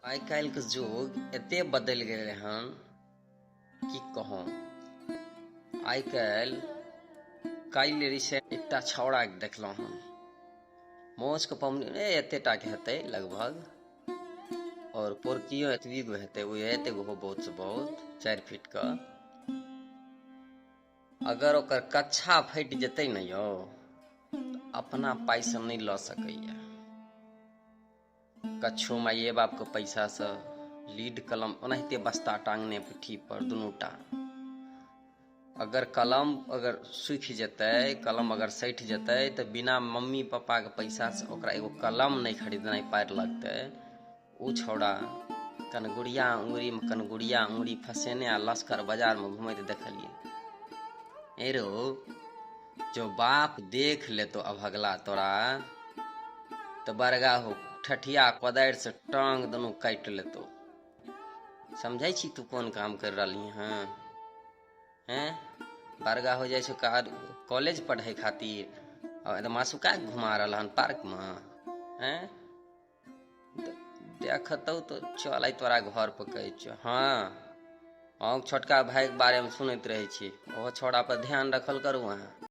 आइ काल्हिके युग एते बदलि गेलै हन की कहू। आइ काल्हि काल्हि रिसेंट एकटा छौड़ाके देखलहुँ हन, मोछके पमनी एते टाके हेतै लगभग, आओर पोरकियो एतबी गो हेतै, ओ एते गो बहुत से बहुत 4 फीटके। अगर ओकर कच्छा फटि जेतै ने यौ, अपना पाइसँ नहि लऽ सकैए। कच्छो माइए बापके पैसासँ, लीड कलम ओनाहिते बस्ता टांगने पिट्ठी पर दुनूटा। अगर कलम अगर सूखि जेतै, कलम अगर सठि जेतै, तऽ बिना मम्मी पापाके पैसासँ ओकरा एगो कलम नहि खरीदनाइ पार लगतै। ओ छौड़ा कनगुड़िया उंगरीमे कनगुड़िया उंगरी फसेने आ लश्कर बाजारमे घुमैत देखलियै। ए रौ, जो बाप देख लेतो अभगला तोरा, तऽ बरगा हो ठठिया कोदारि से टांग दुनू काटि लेतो। समझै छी तू कोन काम कर रहली हँ? हैं, बरगा हो जाइ छौ कॉलेज पढ़ै खातिर, आ मासुका घुमा रहल हन पार्कमे। हैं, देखतौ तो चल आइ तोरा घर पर कहै छियौ। हँ, अहूँके छोटका भाइके बारेमे सुनैत रहै छी, ओहो छौड़ा पर ध्यान रखल करू अहाँ।